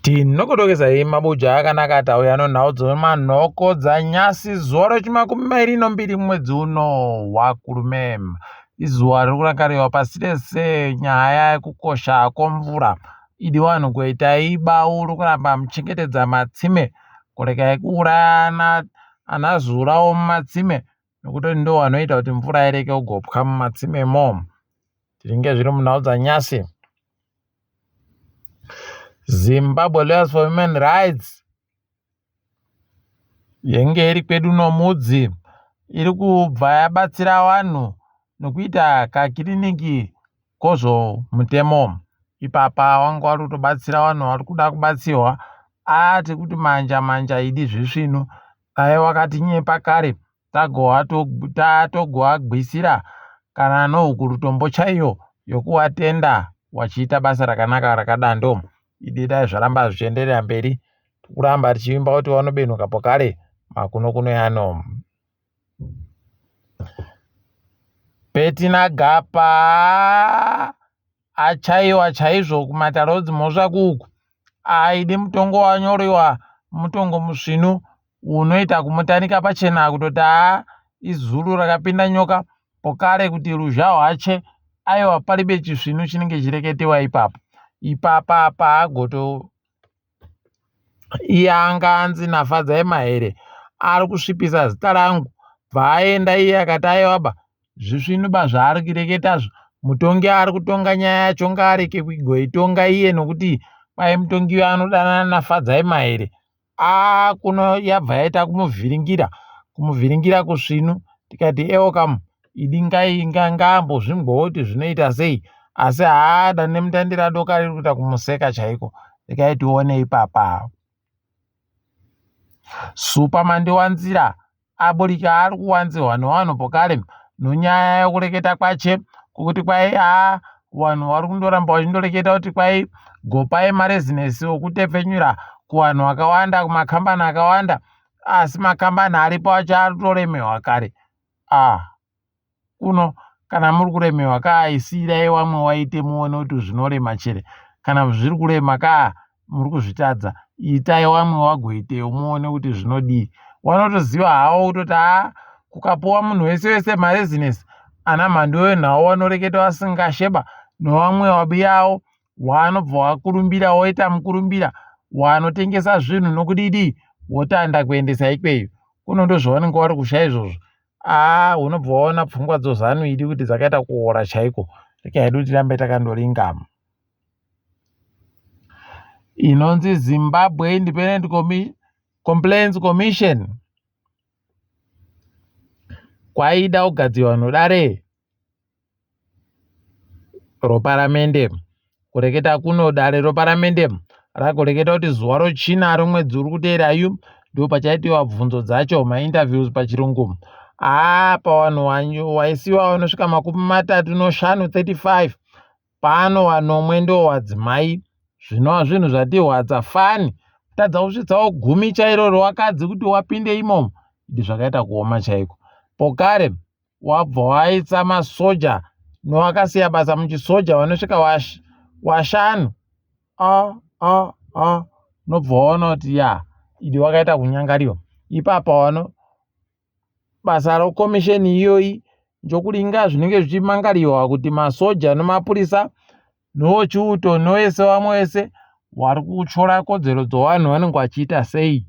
Tinokutokesai mabuja akanaka tauya nonhau dzemanhoko dzanyasi zuva rechimakumi mairi nombiri mwedzi uno waKurume. Izuva riri kurangarirwa pasi rese nyaya yekukosha kwemvura. Idi vanhu kuitai bau rokuramba muchengetedza matsime kuregai kuurayana anazura womumatsime nokuti ndo vanoita kuti mvura ireke kugopwa mumatsimemo. Tinenge zviri munhau dzanyasi. Zimbabwe Lawyers for Human Rights yenge iri kwedu nomudzi iri kubva yabatsira vanhu nokuita kakiriniki kozvomutemo ipapa wanga wari kutobatsira vanhu vari kuda kubatsirwa ati kuti manja manja idi zvisvinu dai wakatinyepa kare Tagoagwisira kana nohuku rutombo chaiyo yokuwatenda wachiita basa rakanaka rakadando. Idi dai zvaramba zvichienderera mberi tikuramba tichivimba kuti wanobenhuka pokare makunokuno yano. Petina Gapa achaiwa chaizvo kumatare odzimhosva kuuku aidi mutongo wanyoriwa mutongo musvinu unoita kumutanika pachena kutoti haa izulu rakapinda nyoka pokare kuti ruzha hwache aiwa paribe chisvinu chinenge chireketewa ipapo ipapa apa agoto iye anga anzi nafadzai mahere ari kusvipisa zita rangu bva aenda iye akati aiwa ba zvisvinu ba zvaari kureketazvo mutongi ari kutonga nyaya yacho ngaareke kuigoitonga iye nokuti kwai mutongi uyo anodanana nafadzai mahere aa kuno yabva yaita kumuvhiringira kumuvhiringira kusvinu tikati ewo kamu idi ngaambozvimbwawo kuti zvinoita sei asi haa dandemutande radoka riri kuita kumuseka chaiko rekai tione ipapa supa mandiwanzira aburika ari kuwanzirwa nevanhu pokare nonyaya yokureketa kwache kwokuti kwai haa vanhu vari kundoramba vachindoreketa kuti kwai gopai marezinesi okutepfenyura kuvanhu vakawanda kumakambani akawanda asi makambani aripo acho ari kutoremewa kare ah kuno kana muri kuremewa kaa isiirai wamwe waite muone kuti zvinorema chere kana zviri kurema kaa muri kuzvitadza itai wamwe wagoitewo muone kuti zvinodii wanotoziva hawo kutoti haa kukapuwa munhu wese wese marezinesi ana mhandu wenhau wanoreketa wasingasheba nowamwe wabiyawo waanobva wakurumbira woita mukurumbira waanotengesa zvinhu nokudidii wotanda kuendesa ikweyo kuno ndozvavanenge wari kusha izvozvo aa unobva waona pfungwa dzozanu idi kuti dzakaita kuora chaiko rega hedu tirambe takandoringama inonzi zimbabwe independent Commi complaints commission kwaida kugadzirwa nodare roparamende. Kureketa kuno dare roparamende rakureketa kuti zuva rochina romwedzi uri kuteera yu ndipo pachaitiwa bvunzo dzacho mainterviews pachirungu. Haa pavanhu waisiwa vanosvika 35 35 pano vanomwe ndo wadzimai zvinova zvinhu zvatihwadza fani kutadza kusvitsawo gumi chairo rowakadzi kuti wapinde imomo idi zvakaita kuoma chaiko pokare wabva waisa masoja nowakasiya basa muchisoja vanosvika washanu a a a unobva waona kuti ya idi wakaita kunyangariwa ipapa wano basa rokomisheni iyoyi njokuringa zvinenge zvichimangariwa kuti masoja nomapurisa nochiuto noese vamwe vese wari kutyora kodzero dzovanhu vanenge vachiita sei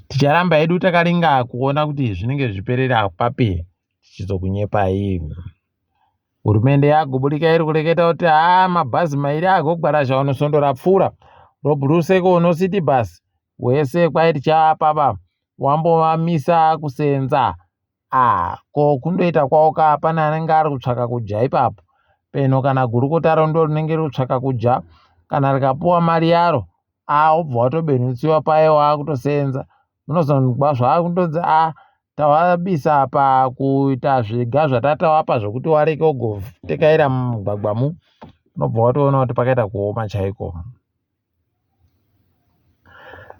Ticharamba hedu takaringa kuona kuti zvinenge zvichiperera papi tichizokunyepai. Hurumende yagoburika iri kureketa kuti haa mabhazi mairi agogwarasha unosvondo rapfuura roBruseko noCity Bus wese kwai tichaapa ba wambovamisa kusenza. Ah, ko kundoita kwavo ka pane anenge ari kutsvaka kudya ipapo peno kana gurukota rondo rinenge riri kutsvaka kudya kana rikapuwa mari yaro ah wobva watobenhutsiwa paye waakutosenza munozonzwa zvaakuntonzi ah tawabisa pakuita zviga zvatatawapa zvekuti wareke ugotekaira mumugwagwa mu unobva watoona kuti pakaita kuoma chaiko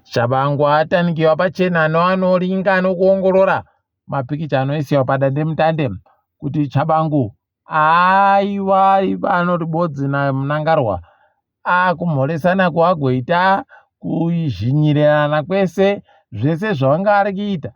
Tshabangu atanikiwa pachena noanoringa nokuongorora mapikicha anoisiwa padandemutande kuti Tshabangu aiwa anoti bodzi naMnangarwa. Akumhoresana kwagoita kuzhinyirirana kwese zvese zvavanga vari kuita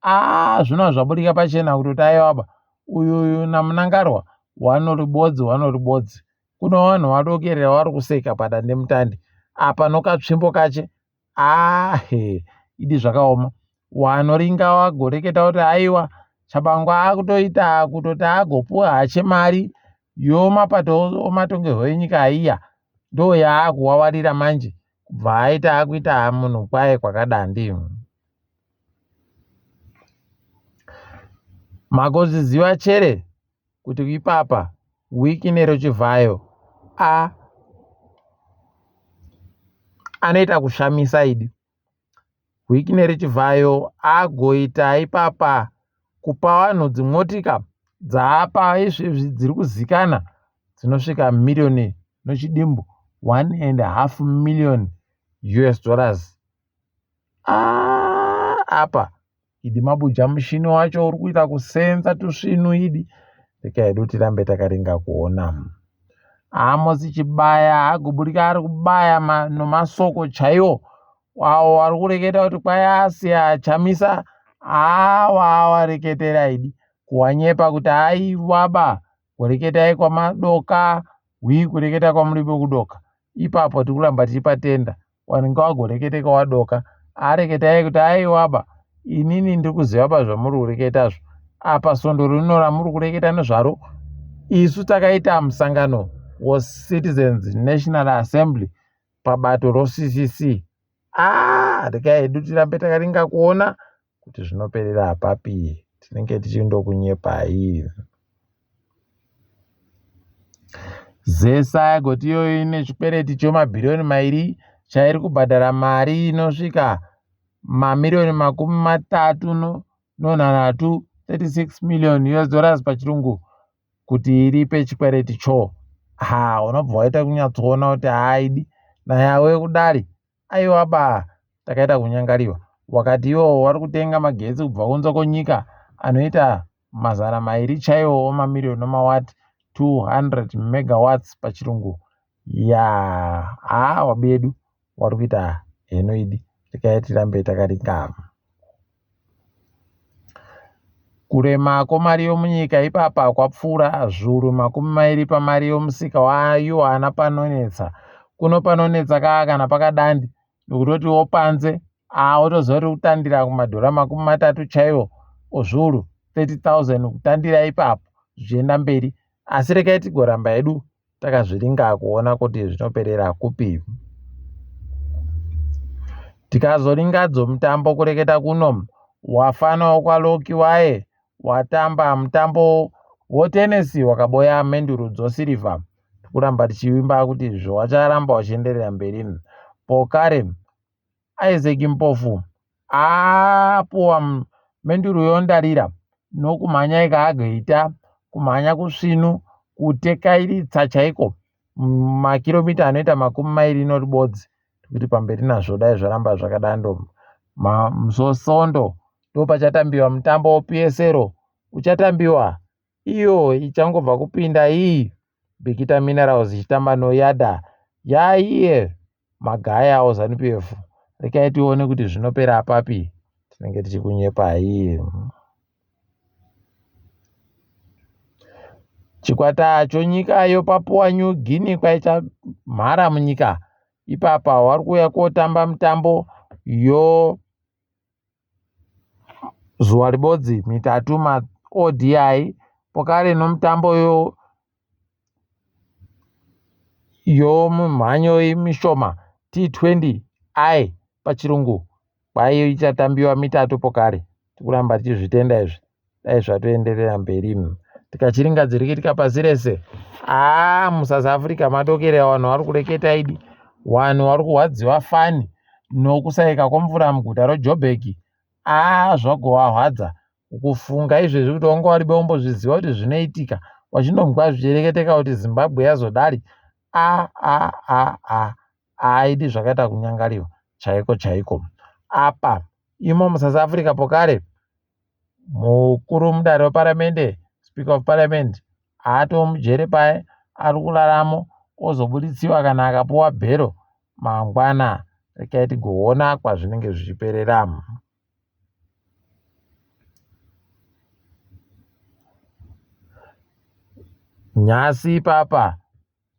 aa zvinova zvabudika pachena kutoti aiwaba uyu uyu namunangarwa wanoribodzi wanoribodzi kuno vanhu vadokerera vari kuseka padandemutande apa nokatsvimbo kache ahe idi zvakaoma wanoringa wagoreketa kuti aiwa chabangu akutoita kutoti agopuwa hache mari yomapato omatongerwo enyika aiya ndo yaakuwawarira manje kubva aita akuita munhu kwaye kwakadandi Magozviziva chere kuti ipapa Wicknero Chivhayo a anoita kushamisa idi. Wicknero Chivhayo agoita ipapa kupa vanhu dzimotika dzaapa izvezvi dziri kuzikana dzinosvika miriyoni nochidimbu 1.5 million US dollars. Ah, apa idi mabuja mushini wacho uri kuita kusenza tusvinu idi rega hedu tirambe takaringa kuona amosi chibaya agobudika ari kubaya nomasoko chaiwo awo ari kureketa kuti kwayasiya chamisa awa awareketera idi kuwanyepa kuti aiwaba kureketai kwamadoka hwii kureketa kwamuripo kudoka ipapo tikuramba tichipatenda wanenge wagoreketeka wadoka areketai kuti aiwaba inini ndiri kuziva pazvamuri kureketazvo apa svondo rino ramuri kureketa nezvaro isu takaita musangano wecitizens national assembly pabato roccc ah regai hedu tirambe takaringa kuona kuti zvinoperera papi tinenge tichindokunyepai Zesa yagoti iyoyo ine chikwereti chemabhiriyoni mairi chairi kubhadhara mari inosvika mamiriyoni 33 36 million us dollars pachirungu kuti iripe chikwereti cho ha unobva waita kunyatsoona kuti haaidi nayawe kudari Aiwa ba takaita kunyangariwa. Wakati iwo wari kutenga magetsi kubva kunze kwenyika anoita 200 chaiwo omamiriyoni omawati 200 megawatts pachirungu. Yaa haa wabedu wari kuita heno idi regai tirambe takaringama. Kurema kwemari yomunyika ipapa kwapfuura zviuru 20 pamari yomusika waIwana panonetsa. Kuno panonetsa kaa kana pakadandi nekutotiwo panze aa wotoziva kuti kutandira kumadhora 30 chaiwo ozviuru 30,000 kutandira ipapo zvichienda mberi. Asi regai tigoramba hedu takazviringa kuona kuti zvinoperera kupi. Tikazoringa dzomutambo kureketa kuno wafana wokwaLoki waye watamba mutambo wotenesi wakaboya menduru dzosirivha. Tikuramba tichivimba kuti izvo wacharamba wachienderera mberi. Pokare Isaac Mpofu apuwa menduru yondarira nokumhanya ikaagoita kumhanya kusvinu kutekairitsa chaiko makiromita anoita 20 noribodzi kuti pamberi nazvo dai zvaramba zvakadando musosondo ndopachatambiwa mutambo wePSL uchatambiwa iyo ichangobva kupinda iyi Bikita Minerals ichitamba noYada yaiye magaya oZanu PF rekai tione kuti zvinopera papi tinenge tichikunyepai chikwata chonyika yoPapua New Guinea kwaichamhara munyika ipapa wari kuuya kotamba mutambo yo zuva ribodzi mitatu maODI pokare nomutambo yo yomumhanyo mishoma T20 I pachirungu kwaiyo ichatambiwa mitatu pokare tikuramba tichizvitenda izvi dai zvatoenderera mberi tikachiringa dzirikitika pasi rese aa musouth africa madokera vanhu vari kureketa idi vanhu vari kurwadziwa fani nokusaika kwemvura muguta rojobheki aa zvagovahwadza Ukufunga izvezvi kuti wanga waribe wombozviziva kuti zvinoitika wachindomgwa zvichireketeka kuti Zimbabwe yazodari a a a a aidi zvakaita kunyangariwa chaiko chaiko apa imo muSouth Africa pokare mukuru mudare weparamende speaker of parliament aatoo mujere paye ari kuraramo ozobuditsiwa kana akapuwa bhero mangwana. Rekai tigoona kwazvinenge zvichiperera. Nhasi ipapa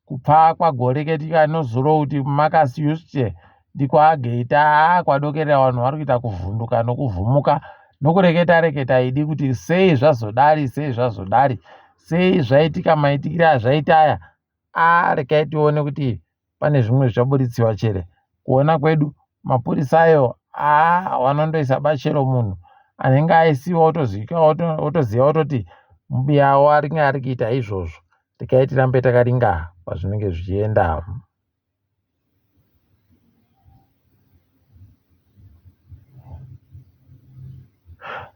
kupfaa kwagoreketika nozuro kuti Marcus Juste ndiko ageita aa kwadokerera vanhu vari kuita kuvhunduka nokuvhumuka nokureketa reketa idi kuti sei zvazodari sei zvazodari sei zvaitika maitikire azvaita aya aa rekai tione kuti pane zvimwe zvichaburitsiwa chere kuona kwedu mapurisa ayo aa vanondoisa bachero munhu anenge aisiwa otoziva ototi mubiyawo aringe ari kuita izvozvo rekai tirambe takaringa kwazvinenge zvichienda.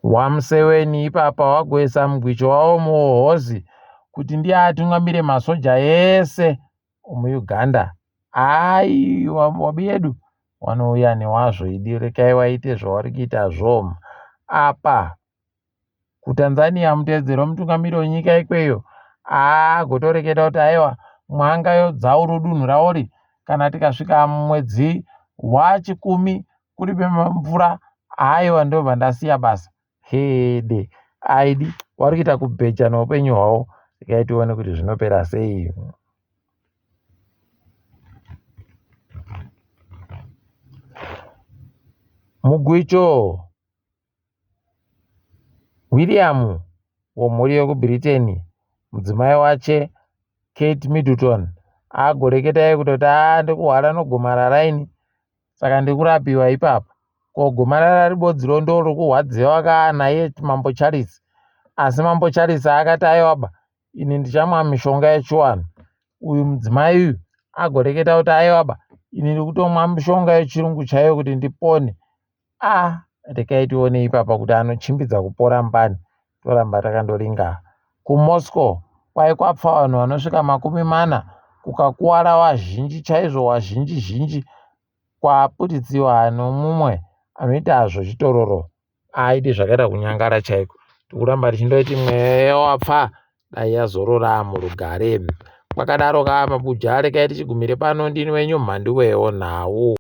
WaMuseweni ipapa wagoisa mugwicho wawo muhozi kuti ndiye atungamire masoja ese omuUganda. Hayi wabiyedu wanouya newazvo idi rekai waite zvawari kuitazvo apa kuTanzania mutevedzeri wemutungamiri wenyika ikweyo agotoreketa kuti aiwa mwanga yodzauru dunhu raori kana tikasvika mumwedzi wachikumi kuri mvura aiwa ndobva ndasiya basa hede aidi wari kuita kubheja neupenyu hwavo regai tione kuti zvinopera sei. Mugwicho William womhuri yokuBritain, mudzimai wache Kate Middleton agoreketa iye kutoti aa ndikuhwara nogomarara ini saka ndikurapiwa ipapa ko gomarara ribodziro ndo rikuhwadziwa kaa naiye mambo Charles asi mambo Charles akati aiwaba ini ndichamwa mishonga yechiwanhu uyu mudzimai uyu agoreketa kuti aiwaba ini ndikutomwa mishonga yechirungu chaiyo kuti ndipone Ah rekai tione ipapa kuti anochimbidza kupora mbani toramba takandoringa. KuMoscow kwai kwapfa vanhu vanosvika 40 kukakuwara vazhinji chaizvo vazhinji zhinji kwaputitsiwa nomumwe anoita zvechitororo. Aidi zvakaita kunyangara chaiko. Tikuramba tichindoti mweya yewapfa dai yazorora murugare. Kwakadaro ka mabuja rekai tichigumire pano ndini wenyu mhanduwewo nhau.